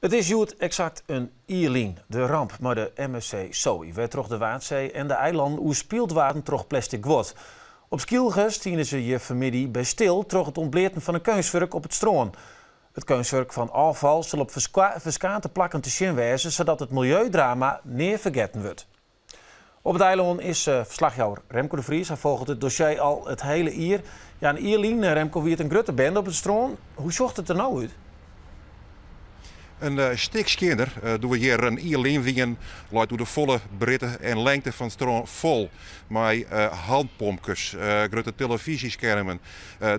It is hjoed eksakt in jier lyn, de ramp mei de MSC Zoe, wêrtroch de Waadsee en de eilannen oerspield waarden troch plastic guod. Op Skylge stiene se hjir fanmiddei by stil troch it ûntbleaten fan in keunstwurk op it strân. It keunstwurk fan ôffal sil op ferskate plakken te sjen wêze, sadat it miljeudrama nea fergetten wurdt. Op it eilân is ferslachjouwer Remco de Vries. Hy folget it dossier al it hiele jier. Ja, in jier lyn, Remco, wie it in grutte bende op it strân. Hoe sjocht it der no út? In stik skjinner. Doe't we hjir in jier lyn wienen, leit oer de folle breedte en lengte fan it strân fol mei handpompkes, grutte telefyzjeskermen,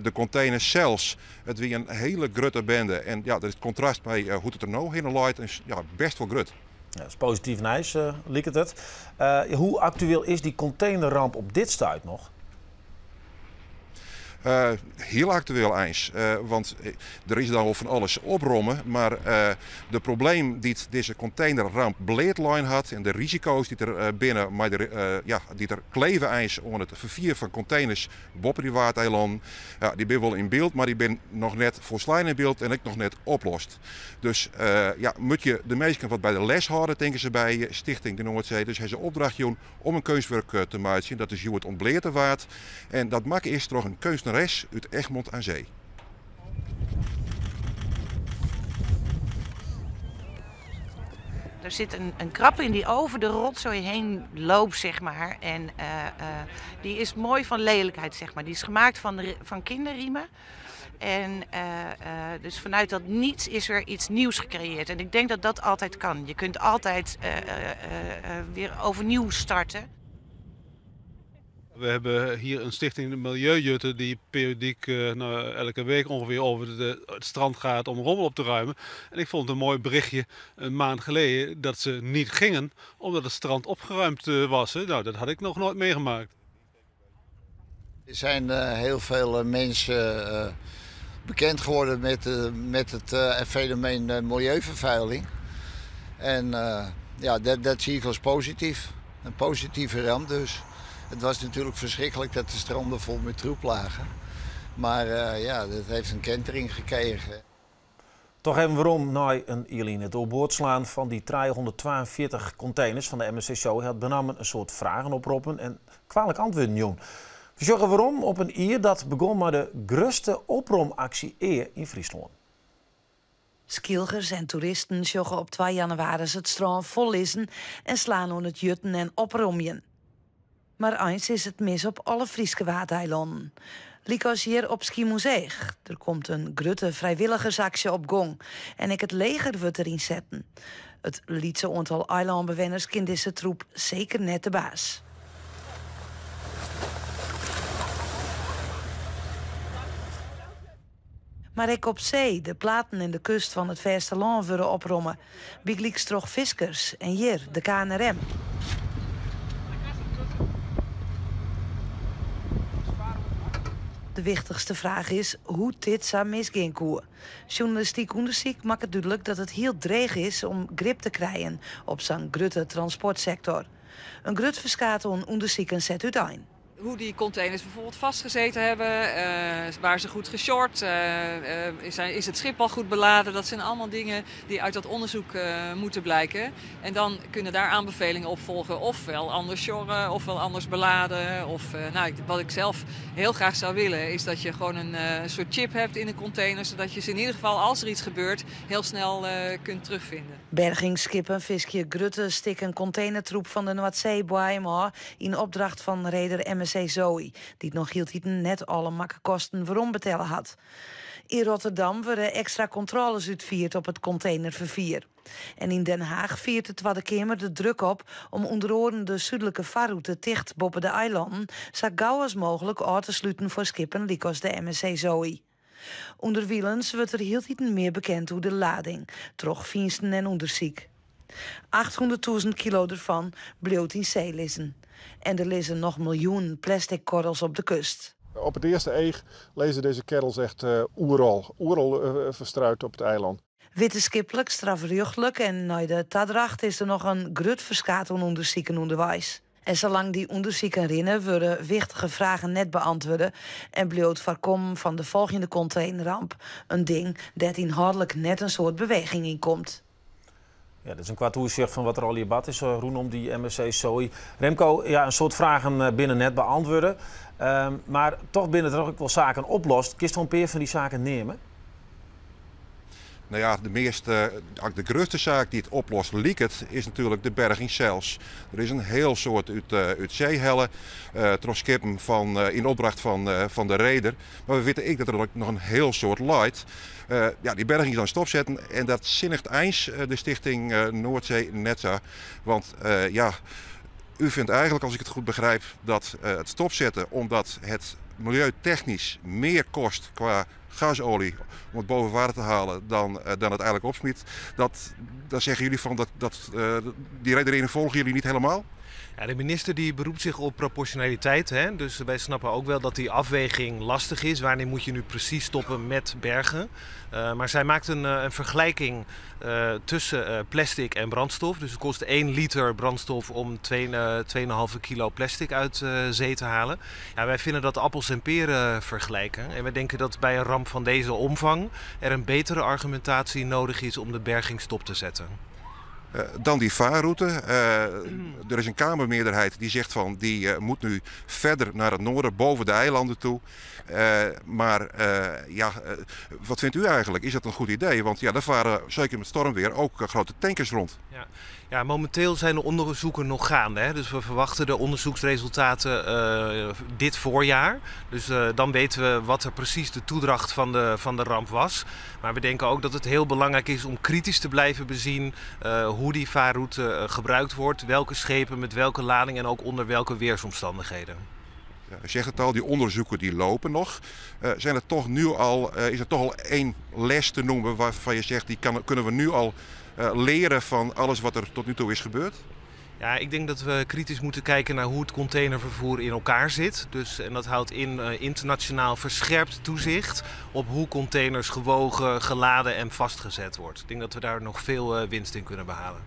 de konteners sels. It wie in hiele grutte bende. En ja, it kontrast mei hoe't it der no hinne leit is bêst wol grut. Dat is posityf nijs, liket it. Hoe aktueel is dy kontenerramp op dit stuit noch? Hiel aktueel eins, want der is dan wol fan alles opromme, mar de problemen dy't dizze kontenerramp bleatlein hat en de risiko's dy't der binne mei de, ja, dy't der kleve eins oan it ferfier fan konteners boppe dy Waadeilannen, ja, dy binne wol yn byld, mar dy binne noch net folslein yn byld en ek noch net oplost. Dus ja, moat je de minsken wat by de les hâlde, tinke se by Stichting de Noordzee. Dus ha se opdracht jûn om in keunstwurk te meitsjen. Dat is hjoed ûntbleate waard. En dat makke is troch in keunstneres út Egmond aan Zee. Er zit een krab in die over de rotzooi heen loopt, zeg maar. En die is mooi van lelijkheid, zeg maar. Die is gemaakt van kinderriemen. En dus vanuit dat niets is er iets nieuws gecreëerd. En ik denk dat dat altijd kan. Je kunt altijd weer overnieuw starten. We hebben hier een stichting, de Milieujutten, die periodiek, nou, elke week ongeveer over het strand gaat om rommel op te ruimen. En ik vond het een mooi berichtje een maand geleden dat ze niet gingen omdat het strand opgeruimd was. Hè. Nou, dat had ik nog nooit meegemaakt. Er zijn heel veel mensen bekend geworden met het fenomeen milieuvervuiling. En ja, dat zie ik als positief. Een positieve ramp dus. Het was natuurlijk verschrikkelijk dat de stranden vol met troep lagen. Maar ja, dat heeft een kentering gekregen. Toch even werom nei in jier lyn. It oerboard slaan fan dy 342 konteners fan de MSC Zoe hat benammen in soad fragen oproppen en kwalik antwurden jûn. We sjogge werom op in jier dat begûn mei de grutste opromaksje ea yn Fryslân. Skylgers en toeristen sjogge op 2 jannewaris it strân fol lizzen en slaan oan it jutten en opromjen. Mar eins is it mis op alle Fryske Waadeilannen. Lykas hjir op Skiermûntseach. Der komt in grutte frijwilligersaksje op gong en ek it leger wurdt deryn setten. It lytse oantal eilânbewenners kin dizze troep seker net de baas. Mar ek op see, de platen en de kust fan it fêstelân wurde opromme. Bygelyks troch fiskers en hjir, de KNRM. De wichtichste fraach is hoe't dit sa misgean koe. Sjoernalistyk ûndersyk makket dúdlik dat it hiel dreech is om grip te krijen op sa'n grutte transportsektor. In grut ferskaat oan ûndersiken set útein. Hoe die containers bijvoorbeeld vastgezeten hebben, waar ze goed gesjord, is het schip al goed beladen. Dat zijn allemaal dingen die uit dat onderzoek moeten blijken. En dan kunnen daar aanbevelingen op volgen, ofwel anders sjorren, ofwel anders beladen. Of, nou, wat ik zelf heel graag zou willen, is dat je gewoon een soort chip hebt in de container, zodat je ze in ieder geval, als er iets gebeurt, heel snel kunt terugvinden. Bergingsskippen fiskje grutte stikken containertroep fan de Noardseeboaiem ôf yn opdracht fan reder MSC Zoe, dy't noch hieltyd net alle makke kosten werombetelle hat. Yn Rotterdam wurde ekstra kontrôles útfierd op it containerferfier. En yn Den Haag fiert de Twadde Keamer de druk op om ûnder oaren de súdlike farrûte ticht boppe de eilannen sa gau as mooglik ôf te sluten foar skippen lykas de MSC Zoe. Underwilens wurdt der hieltiten mear bekend oer de lading troch fynsten en ûndersyk. 800.000 kilo derfan bliuwt yn see lizzen. En der lizze noch miljoenen plastic korrels op de kust. Op it earste each lizze dizze kerrels echt oeral, oeral ferstruid op it eilân. Wittenskiplik, strafrjochtlik en nei de tadracht is der noch in grut ferskaat oan ûndersiken ûnderweis. En salang dy ûndersiken rinne, wurde wichtige fragen net beantwurde en bliuwt foarkommen fan de folgjende kontenerramp in ding dêr't ynhâldlik net in soad beweging yn komt. Ja, dat is in koart oersjoch fan wat der allegear bard is rûnom dy MSC Zoe. Remco, ja, in soad fragen binne net beäntwurde. Mar toch binne der ek wol saken oplost. Kinst in pear fan dy saken neame? Nou ja, de measte, de grutste saak dy't oplost liket, is natuerlik de berging sels. Der is in hiel soad út see helle troch skippen fan, yn opdracht fan de reder. Mar we witte ek dat der noch in hiel soad leit. Ja, dy berging is dan stopsetten en dat sinniget eins de stichting Noordzee net sa. Want ja, u vindt eigenlijk, als ik het goed begrijp, dat het stopzetten omdat het milieutechnisch meer kost qua gasolie om het boven water te halen dan het eigenlijk opsmiet. Dat, daar zeggen jullie van, dat die redenering volgen jullie niet helemaal? Ja, de minister die beroept zich op proportionaliteit. Hè? Dus wij snappen ook wel dat die afweging lastig is. Wanneer moet je nu precies stoppen met bergen? Maar zij maakt een vergelijking tussen plastic en brandstof. Dus het kost 1 liter brandstof om 2,5 kilo plastic uit zee te halen. Ja, wij vinden dat appels en peren vergelijken. En wij denken dat bij een ramp van deze omvang er een betere argumentatie nodig is om de berging stop te zetten. Dan die vaarroute. Er is een Kamermeerderheid die zegt van die moet nu verder naar het noorden, boven de eilanden toe. Maar ja, wat vindt u eigenlijk? Is dat een goed idee? Want ja, daar varen zeker met stormweer ook grote tankers rond. Ja. Ja, momenteel zijn de onderzoeken nog gaande. Hè? Dus we verwachten de onderzoeksresultaten dit voorjaar. Dus dan weten we wat er precies de toedracht van de ramp was. Maar we denken ook dat het heel belangrijk is om kritisch te blijven bezien hoe die vaarroute gebruikt wordt. Welke schepen met welke lading en ook onder welke weersomstandigheden. Ja, u zegt het al, die onderzoeken die lopen nog. Zijn er toch nu al, is er toch al één les te noemen waarvan je zegt, die kunnen we nu al leren van alles wat er tot nu toe is gebeurd? Ja, ik denk dat we kritisch moeten kijken naar hoe het containervervoer in elkaar zit. Dus, en dat houdt in internationaal verscherpt toezicht op hoe containers gewogen, geladen en vastgezet wordt. Ik denk dat we daar nog veel winst in kunnen behalen.